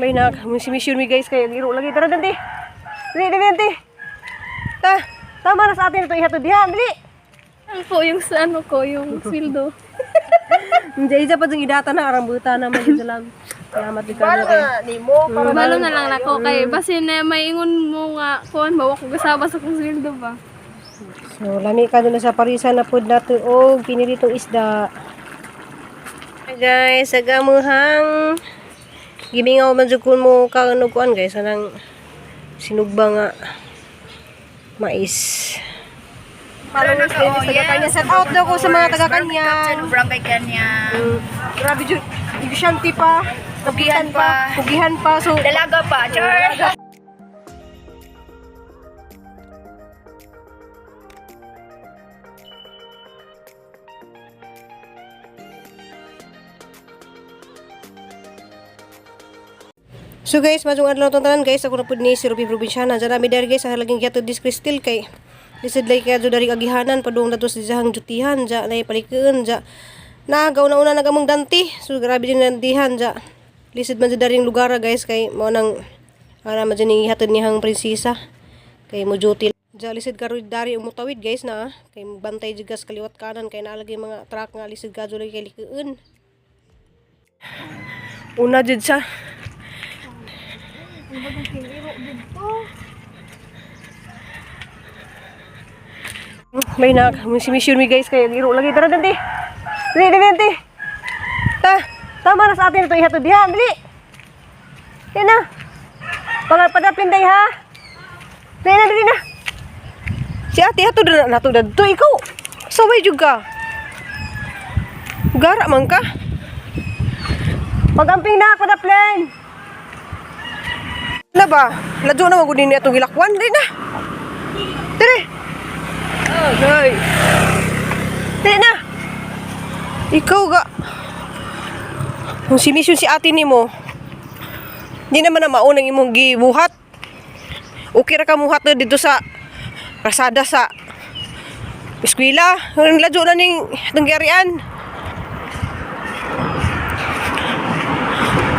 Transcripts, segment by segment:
May na, mission mi guys kay iro lagi tara dante. Dali dali dante. Ta, tama na sa atin ito ihatod diha, dali. Ano po yung sa ano ko, yung sweldo. Hindi isa pa jung idata na arambuta na man jud lang. Salamat di kayo kay. Nimo para Balo na lang nako kay basin na may ingon mo nga kuan ba wa ko gasaba sa kong sweldo ba. So lami ka na sa parisan na pud nato og piniritong isda. Hi guys, agamuhang gimingaw man jud kun mo kanog kuan guys anang sinugba nga mais. Followers oh, taga kanya. Shout out daw ko sa mga taga kanya. Barangay Kanya. Grabe jud. Negosyante pa, Pugihan pa. pugihan pa. So Dalaga pa. Char! So guys, majong adlaw tong tanan guys, ako na pud ni si Ruby Probinsyana. Diyan nami dari guys, sa laging gihatod dis Crystal kay lisod lay kay dari agihanan padung nato sa diyahang jutihan ja nay palikeun ja. Na gauna-una nagamong danti. So grabe din nandihan ja. Lisod man jud daring lugar guys kay mao nang ara man jud ning gihatod niyang prinsesa kay mo duty. Ja lisod karon dari umutawid guys na kay bantay jud gas kaliwat kanan kay naalagay mga truck nga lisod kadyo lagi kay likeun. Una jud sa May na, mission mi guys kay iro lagi tara dante. Dali dali dante. Ta, tama na sa atin ito ihatod diha, dali. Dali na. Pag padapin day ha. Dali na, dali na. Si ate hatod na nato dadto ikaw. Saway jud ka. Gara man ka. Pagamping na padaplen. Na ba? Ladyo na magud ni atong gilakwan dali na. Dali. Okay. Dali na. Ikaw ga. Kung si mission si ate nimo, di naman na maunang imong gibuhat. Okay ra ka muhat na dito sa kasada sa eskwela. Ang ladyo na ning tangyarian.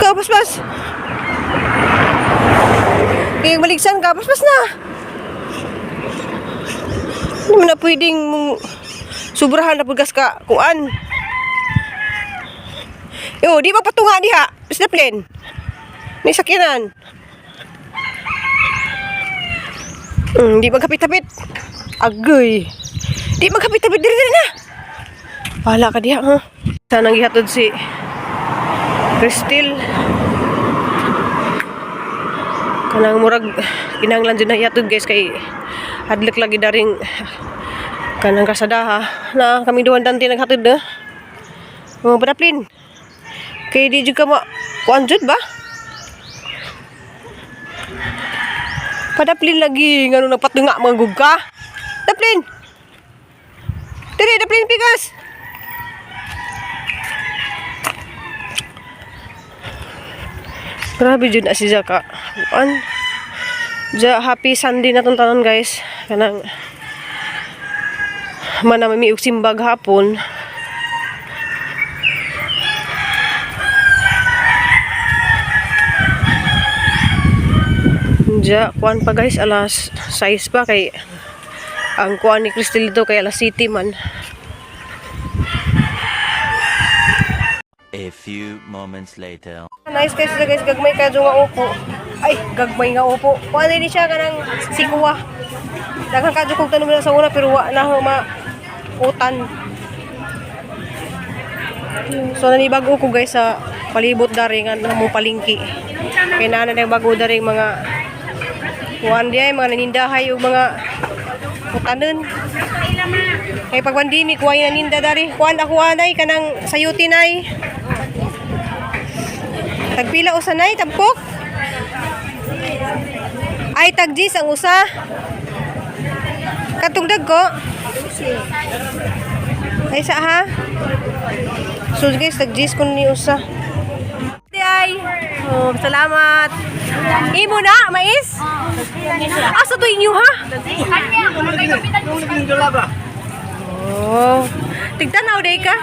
Ka, paspas. Kaya maligsan ka, paspas na. Hindi mo na pwedeng mong sobrahan na pagkas ka kuan. Yo, di ba patunga diha? Basta plan. May sakinan. Di magkapit-tapit. Agoy. Di magkapit-tapit diri diri na. Wala ka diha, ha? Sanang gihatod si Cristel. Kanang murag kinahanglan jud na ihatod guys kay hadlok lagi daring kanang kasada ha. Na kami duhan dante naghatod na. Mga badaplin. Kay di jud ka ma kuan jud ba? Padaplin lagi ngano nagpatunga mga gugka. Daplin. Diri daplin pikas. Grabe jud na si Zaka. Kuan. Ja, happy Sunday na tong tanan guys. Kanang manamami og simbag hapon. Ja, kuan pa guys, alas 6 pa kay ang kuan ni Cristel dito kay alas city man. A few moments later. Nice guys sila guys, gagmay ka nga upo. Ay, gagmay nga upo. Kuan ni siya kanang sikuwa. Daghan kadyo kog tanom na sa una pero wa na ho ma utan. So nanibago ko guys sa palibot dari nga na mo palingki. Kay naa na bago dari mga kuan di ay mga nanindahay ug mga utanon. Kay pag pandemic kuan naninda dari. Kuan ako anay kanang sayuti nay. Tagpila usa nay tampok? Ay tagjis ang usa. Katong dagko. Ay sa ha? So guys, tagjis ko ni usa. Ay. Oh, salamat. Imo na, mais? Asa to inyo ha? Oh. Tigtanaw day ka.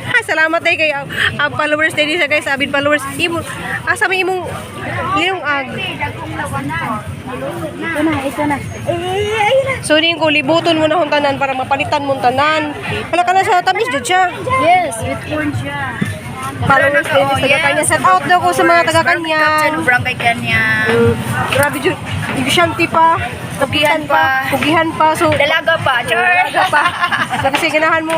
Ha, salamat day kay ang followers day sa guys, abid followers. Imo asa may imong liyong ag. Ito na, ito na. Eh, ayun na. So ning ko libuton mo na hong tanan para mapalitan mong tanan. Hala ka na sa tamis jud siya. Yes, with corn siya. Followers day sa taga kanya. Shout out daw ko sa mga taga kanya. Barangay Kanya. Grabe jud. Shanti pa. Kugihan pa. Kugihan pa. So Dalaga pa, char. Dalaga pa. So, kasi ganahan mo,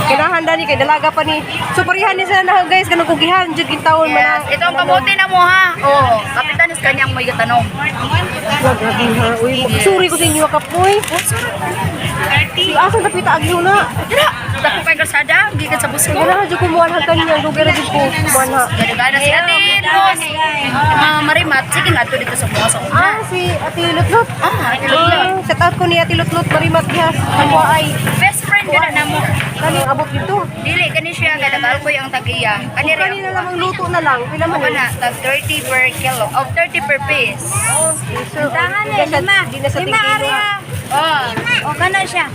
ganahan dani kay dalaga pa ni. So parehan ni sila na guys kanang kugihan jud gintawon man. Yes, ito ang kamote na mo ha. Oh, kapitan is kanyang may tanong. Wag grabe ha. Uy, sorry ko sa inyo kapoy. Si asa napita agyo na. Dira, dako kay kalsada, gikan sa busko. Ganahan jud ko muan ha kanya, dugay ra jud ko muan ha. Gana si Ate Ros. Mga marimat, sige nga to dito sa mga sa una. Ah, si Ate Lutlot. Ah, Ate Lutlot. Ah, shout out ko ni Ate Lutlot Marimat Gihas. Ako ay Best friend gana namo. kani abot dito. Dili kani siya gadagal ko ang tagiya. Kani ra Kani na lang ang luto na lang. Pila man ako eh? na tag 30 per kilo. Of 30 per piece. So, di na sa- di na sa tingkilo, ha. Oh, o kana siya.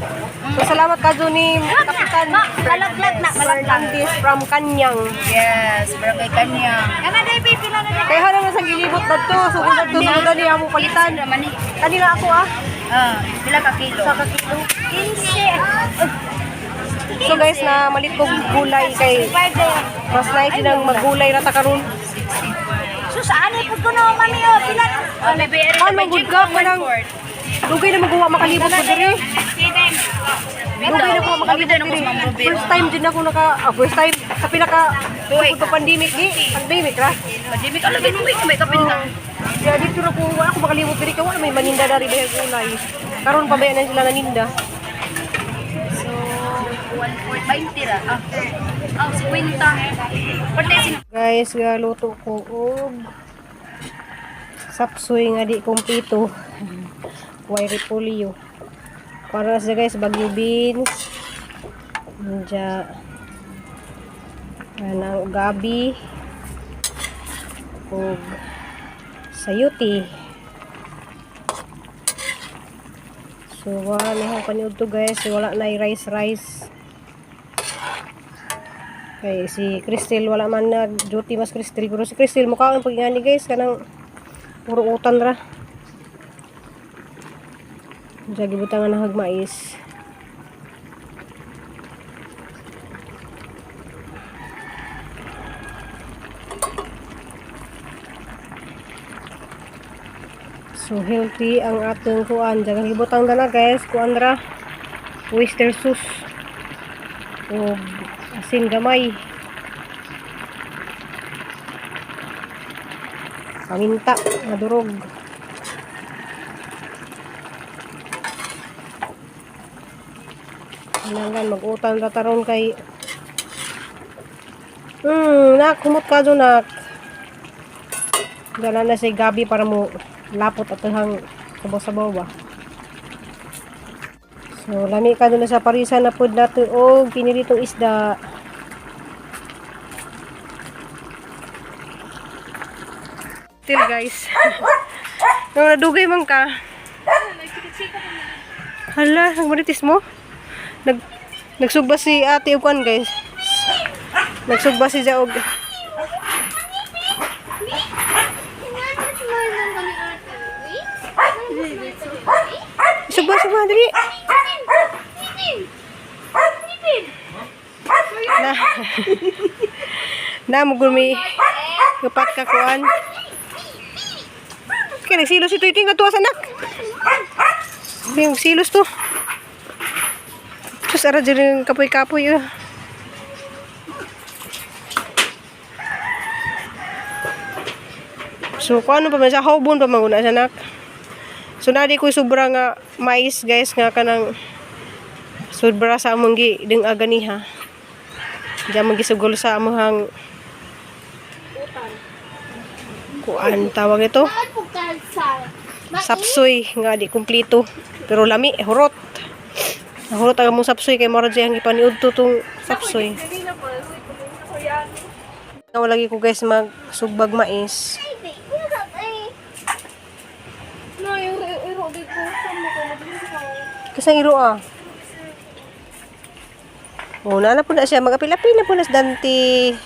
So, salamat ka ni Kapitan. Malaglag na, Fernandez from Kanyang. Yes, barangay kanya. Kana dai pila na Kaya harang na sa gilibot na to. Sugod na to, sugod na niya mo palitan. naman ni. Kanila ako ah. Ah, pila ka kilo? Sa kakilo. 15. So guys, na malit ko gulay kay mas nice din ang maggulay rata karon. Sus, ano pud ko no, mami oh, pila na. Oh, may bayar Ano man good ka kanang dugay na magawa makalibot ko diri. Dugay na ko makalibot diri. First time din ako naka first time sa pinaka tungkol pa pandemic ni, pandemic ra. Pandemic ala ginuwi may kapin na. Kaya dito na ko wala ako makalibot diri kay wala may maninda dari ba gulay. Karon pa ba na sila naninda? So, 1.20 ra. Ah, ah 50. Parte sin Guys, galuto ko og sapsoy nga di kumpleto. Way repolyo. Para sa guys, bagyo beans. Diya. Anang gabi. Og sayuti. So, wala na akong kaniud to guys. Wala na rice rice. Kay si Crystal wala man nag duty mas Crystal pero si Crystal mukha ang pagingani guys kanang puro utan ra. Diya gibutangan ng hagmais. So healthy ang atong kuan. Diya gibutang na guys kuan ra. Oyster sauce. O asin gamay. Paminta, madurog. Kailangan mag-utang ra taron kay nak, humot ka dyan, nak. Dala na si Gabi para mo lapot at hang sabaw-sabaw ba. So, lami ka dun sa parisan na pud nato og pinilitong isda. Still guys. Nung nadugay man ka. Hala, nagmaritis mo? Nagsugba si ate og kuan guys. Nagsugba si Jaog. Sugba, sugba, dali. Na. Na mo gumi. Kapat ka kuan. Kaya nagsilos ito iting katuwa sa anak. May silos to. Sus, ara dyan yung kapoy-kapoy. Eh. So, kung ano pa man siya, hobon pa man guna siya, nak. So, nadi ko sobra nga mais, guys, nga kanang sobra sa among gi ding aganiha. Diyan man gisugol sa among kuan tawag ito. Sapsoy nga di kumpleto. Pero lami, hurot. Nahurot ang among sapsoy kay mora dyan ang ipaniudto tong sapsoy. Ikaw lagi ko guys magsugbag mais. No, yung iro dito sa mo ko mabilis ko. Kasang iro ah. Oh, na po na siya. Magapil-apil na po na si Dante.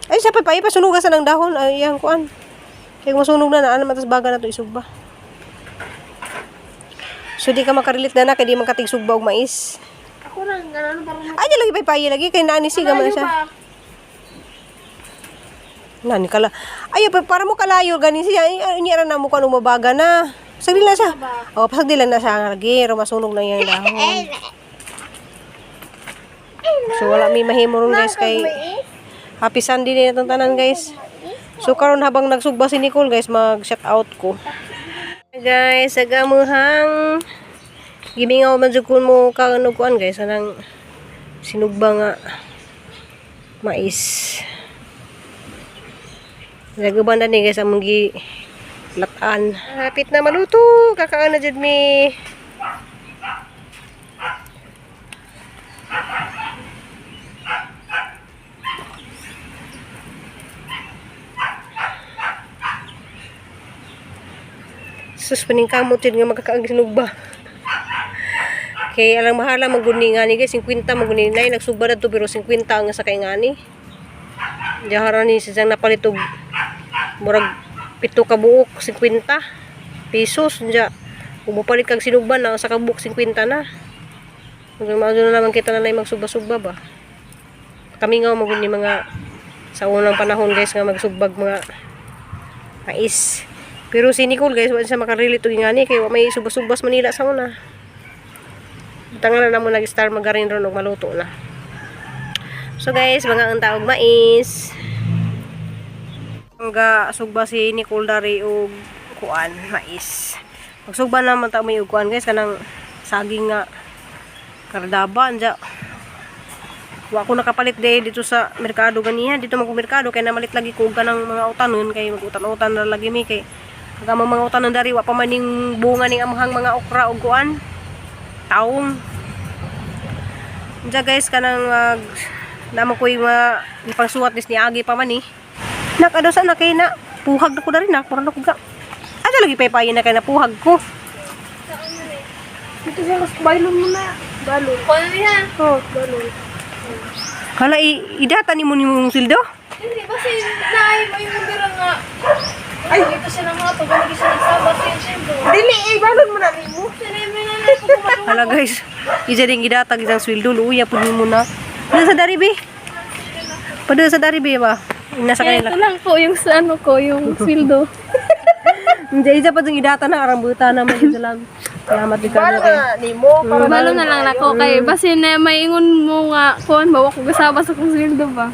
Ay, siya pa pa. Pasunugan sa ng dahon. Ay, iyang kuan. Kaya kung masunog na, naan matas baga na to isugba. So, di ka makarelate na na, kaya di man katigsugba og mais. Ako lang, gano'n parang Ay, di lagi paypayi lagi. Kaya naani siga man na siya. Nani kala. Ay, pa para mo kalayo gani siya. Ay, ay, niya ra na mo kung mabaga na. Sagdi lang siya. Oh, pasagdi lang na siya ang lagi. Masunog na yung dahon. So wala may mahimo ron guys kay Happy Sunday din itong tanan guys. So karon habang nagsugba si Nicole guys, mag shout out ko. Guys, agamuhang gimingaw man jud kun mo kanog kuan guys anang sinugba nga mais. Nagubanda ni guys among gi latan. Hapit na maluto, kakaan na jud mi. Sus paningkamot jud nga makakaang sinugba. Kay alang mahala maguni nga ni guys, 50 maguni nay nagsugba na to pero 50 ang sakay nga ni. Jahara ni siyang napalit og murag 7 ka buok 50 pesos diya. Kung mopalit kag sinugba na sa kabuok 50 na. Maadto na naman kita na lang magsugba-sugba ba. Kami nga maguni mga sa unang panahon guys nga magsugbag mga mais. Pero si Nicole guys, wala siya makarelate og ngani kay wa may suba-subas Manila sa una. Tangan na mo nag-start magarin ron og maluto na. So guys, mga ang taog mais. Ang sugba si Nicole dari og kuan mais. Magsugba naman ta may og kuan guys kanang saging nga kardaba anja. Wa ko nakapalit day dito sa merkado ganiha dito man ko merkado kay namalit lagi ko og kanang mga utanon kay magutan-utan na lagi mi kay ang among mga utanon dari wa pa man ning bunga ning among mga okra og kuan taong. Diya guys kanang mag namo ko'y mga ipangsuwat dis niagi pa man eh. Nak ado sa na kay na puhag na ko dari nak mura na ko ga. Ada lagi paypayin na kay napuhag ko. Dito siya, mas bailon mo na. Balon. Kuha na niya. Oh, balon. Hala idata nimo nimong sildo. Hindi, basta naay mo yung bira nga. Ay, dito siya na mga pag lagi siya nagsaba siya siyempre. Dili eh balon mo na nimo. Sinime na na kung Hala guys, isa din gidatag isang sweldo luya pud nimo na. Padala sa dari bi. Padala sa dari bi ba. Nasa kanila. Ito lang po yung sa ano ko, yung sweldo. Hindi isa pa ding idata na arambuta na man dito lang. Salamat di ka na. Nimo Balo na lang nako kay basin na may ingon mo nga kuan ba wa ko gasaba sa kong sweldo ba.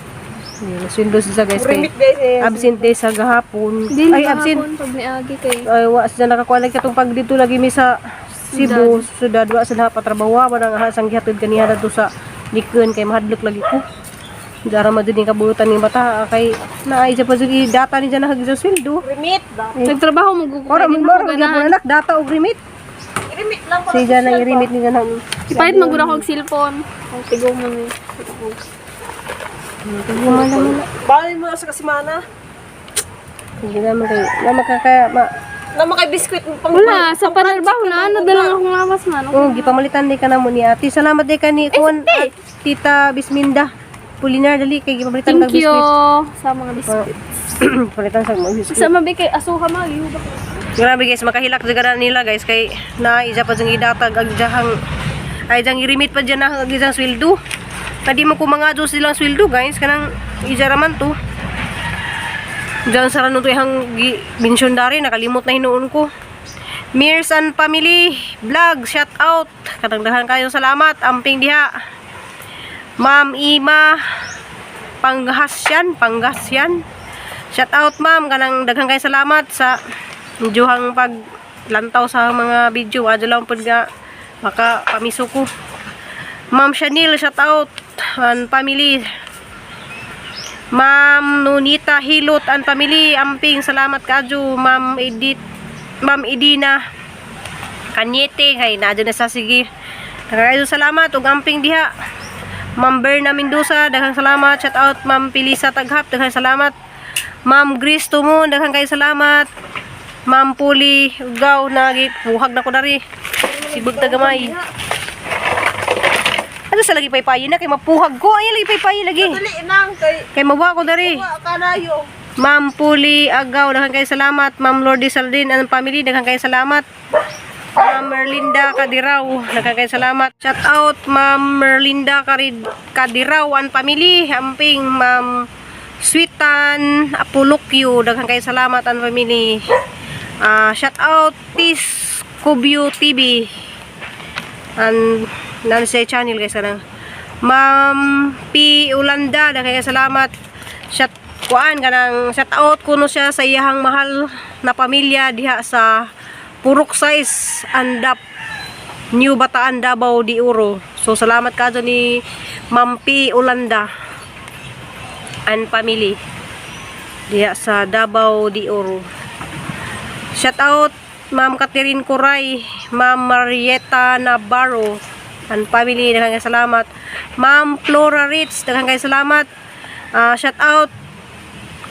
Hindi, sweldo siya guys kay guys eh. absent day sa gahapon. Dili Ay absent. gahapon pag niagi kay Ay wa siya nakakuha lagi katong pag dito lagi mi sa Cebu, sudad wa sila patrabaho wa nang hasang gihatod kaniya dadto sa Likon kay mahadlok lagi ko. Dara man jud ning kabutan ning bata kay naay siya pa jud data ni dyan sa sweldo. Remit ba? Nagtrabaho mo gugo Ora mo mora gyapon anak data og remit. Remit lang Siya dyan ang i-remit ni dyan. Ipalit man gud ako og cellphone. Ang tigong man ni. Tiguma naman na. Balon mo na sa kasimana. Hindi naman kayo. Na makaka ma, Na makay biskwit pang Wala, sa panarbaho na nadala lang akong lawas man. Oh, gipamalitan di ka na mo ni ate. Salamat di ka ni kuan at Tita Bisminda. Pulinar dali kay gipamalitan Thank kag you biskwit. sa mga biscuit. Palitan sa mga biskwit. Sa mabi kay asuha ma gihuba ko. Grabe guys, makahilak jud na nila guys kay na isa pa jung idatag ang jahang ay jang i-remit pa dyan na ang isang sweldo. Na di mo ko mga dos silang sweldo guys kanang isa raman to. Diyan sa ranon to ihang mention dari nakalimot na hinuon ko. Mirs and Family Vlog, shout out. Katagdahan kayo salamat. Amping diha. Ma'am Ima Panghasyan, Pangasyan. Shout out ma'am, kanang daghan kayo salamat sa juhang paglantaw sa mga video. Adyo lang pud nga maka pamiso ko. Ma'am Chanel, shout out and family. Ma'am Nunita Hilot and family, amping salamat kaadyo. Ma'am Edith, Ma'am Edina Kanyete kay naadyo na sa sige. Daghan salamat ug amping diha. Ma'am Berna Mendoza, daghang salamat. Shout out Ma'am Pilisa Taghap, daghang salamat. Ma'am Grace Tumon, daghang kayo salamat. Ma'am Puli Ugaw, nagi puhag na ko dari. Sibog tagamay. Ano sa lagi paypayin na kay mapuhag ko. Ay lagi paypayin lagi. Dali nang kay Kay mawa ko dari. wa kanayo. Ma'am Puli Agaw, daghang kayo salamat. Ma'am Lourdes Saldin and family, daghang kayo salamat. Ma'am Merlinda Kadiraw, daghang kayo salamat. Shout out Ma'am Merlinda Kadiraw and family, amping Ma'am Sweetan Apolokyo, daghang kayo salamat and family. Ah, shout out Tis Kubyo TV and nan sa channel guys kanang Ma'am P. Ulanda, daghang kayo salamat. Shout kuan kanang shout out kuno siya sa iyahang mahal na pamilya diha sa Purok Size Andap, New Bataan, Davao de Oro. So salamat kayo ni Ma'am P. Ulanda and family diha sa Davao de Oro. Shout out Ma'am Catherine Kuray, Ma'am Marietta Navarro and family, daghang kayo salamat. Ma'am Flora Ritz, daghang kayo salamat. Ah, shout out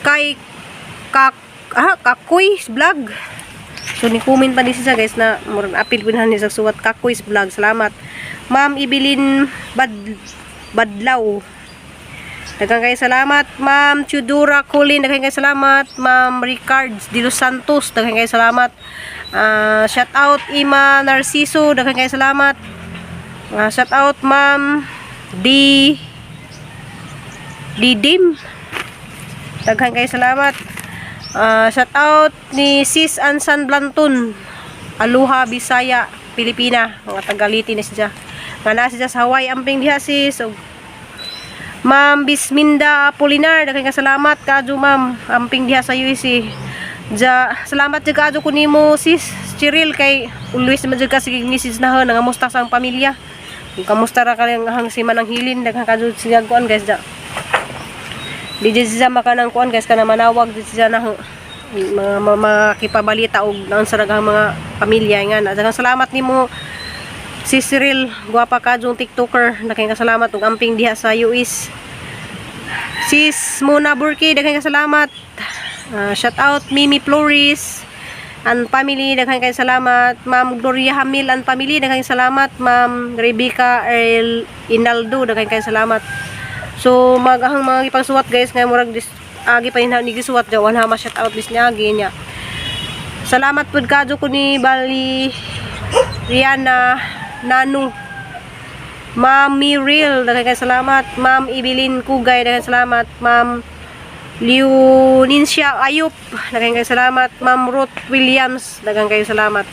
kay Kakuy Vlog. So ni comment pa ni siya guys na murag apil ko na ni sa suwat Kakuy Vlog. Salamat. Ma'am Ibilin Badlaw. Daghang kayo salamat, Ma'am Chudura Colin. Daghang kayo salamat, Ma'am Ricards De Los Santos. Daghang kayo salamat. Ah, shout out Ima Narciso. Daghang kayo salamat. Ah, shout out Ma'am D Didim. Daghang kayo salamat. Ah, shout out ni Sis Ansan Blanton. Aluha, Bisaya, Pilipina. Mga Tagaliti na siya. Nga naa siya sa Hawaii. Amping diha sis. So, Ma'am Bisminda Apolinar, daghang ka salamat kadyo ma'am. Amping diha sa UEC. Ja, salamat jud kadyo ko nimo sis Cheryl kay always man jud ka sige message na ho nangamusta sa ang pamilya. Kung kamusta ra ka hang si Manang Hilin, daghang kadyo siya kuan guys ja. Di jud siya makanang kuan guys kana manawag jud siya na ho. Mga makipabalita og naon sa daghang mga pamilya nga na. Daghang salamat nimo si Cyril, gwapa ka yung TikToker. Daghang kasalamat ug amping diha sa US. Sis Mona Burki, daghang kasalamat. Ah, shout out Mimi Flores and family, daghang kay salamat. Ma'am Gloria Hamil and family, daghang salamat. Ma'am Rebecca El Inaldo, daghang kay salamat. So magahang mga gipangsuwat guys nga murag dis agi pa ni gisuwat jawan ha ma shout out dis niya agi niya. Salamat pud kadyo ko ni Bali Rihanna Nanu. Ma'am Miril, daghang kay salamat. Ma'am Ibilin Kugay, daghang salamat. Ma'am Leonincia Ayup, daghang kay salamat. Ma'am Ruth Williams, daghang kayo salamat.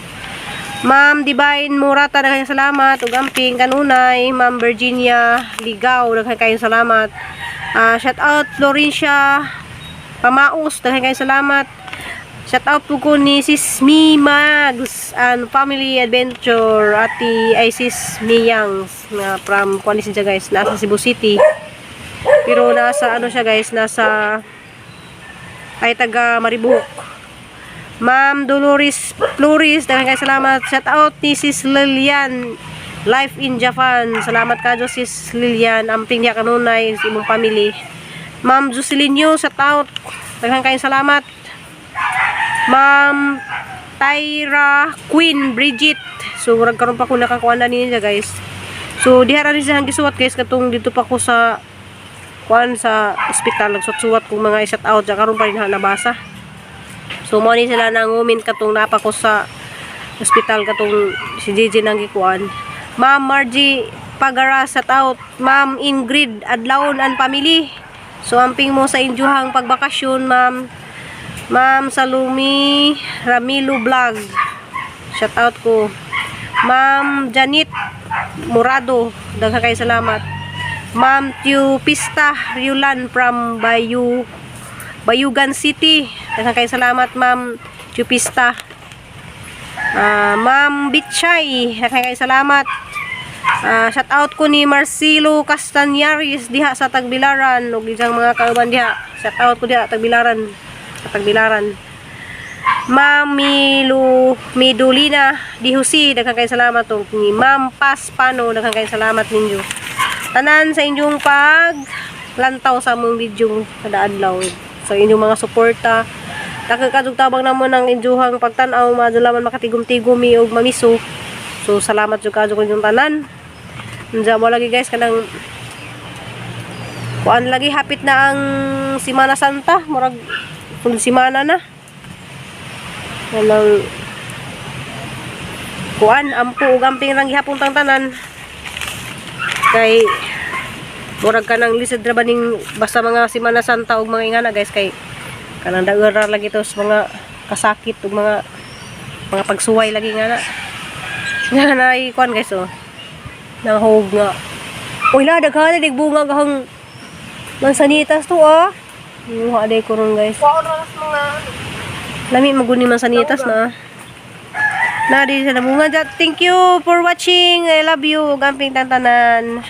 Ma'am Divine Murata, daghang salamat. Ug amping kanunay, Ma'am Virginia Ligaw, daghang kayo salamat. Ah, shout out Florencia Pamaus, daghang kayo salamat. Shout out po ko ni Sis Mi Mags and Family Adventure, ati ay Sis Miyangs na from kuan siya guys, nasa Cebu City. Pero nasa ano siya guys, nasa ay taga Maribuhok. Ma'am Dolores Flores, daghang kayo salamat. Shout out ni Sis Lilian, Life in Japan. Salamat ka Sis Lilian. Amping diha kanunay sa imong family. Ma'am Jocelyn Yu, shout out. Daghang kayo salamat. Ma'am Tyra Queen Bridget. So murag karon pa ko nakakuha na niya guys. So diha ra ni siya ang gisuwat guys katong dito pa ko sa kuan sa ospital nagsuwat kong mga shout out ja karon pa rin ha nabasa. So mo ni sila nangumin katong napa ko sa ospital katong si JJ nang gikuan. Ma'am Margie Pagara, shout out. Ma'am Ingrid Adlaon and family. So amping mo sa injuhang pagbakasyon, ma'am. Ma'am Salumi Ramilo Vlog. Shout out ko. Ma'am Janet Murado, daghan kayo salamat. Ma'am Tiu Pista Riulan from Bayugan City. Daghan kayo salamat, Ma'am Tiu Pista. Ah, Ma'am Bitchay, daghan kayo salamat. Ah, shout out ko ni Marcelo Castañares diha sa Tagbilaran ug isang mga kauban diha. Shout out ko diha Tagbilaran. Sa Tagbilaran. Ma'am Milo Midolina Di Jose, daghang kayo salamat ug ni Ma'am Paz Pano, daghang kayo salamat ninyo. Tanan sa inyong pag lantaw sa among video kada adlaw sa inyong mga suporta. Daghang kadug tabang namo ng inyong pagtan-aw, madula man makatigom-tigom mi og mamiso. So salamat jud kaadto inyong tanan. Unsa mo lagi guys, kanang kuan lagi, hapit na ang Simana Santa, murag kung simana na. Kanang kuan, ampo ug amping lang gihapon tang tanan. Kay murag kanang lisod ra ba ning basta mga Simana Santa ug mga ingana guys, kay kanang daghang ra lagi to sa mga kasakit ug mga pagsuway lagi nga na. Nga na kuan guys oh. Nahog nga. Uy la, daghan na bunga gahang mansanitas to ah. Muha day ko ron guys. Kuwaon ra nas mga Lami maguni mansanitas na ah. Na di sa nabunga. Thank you for watching. I love you. Gamping tantanan.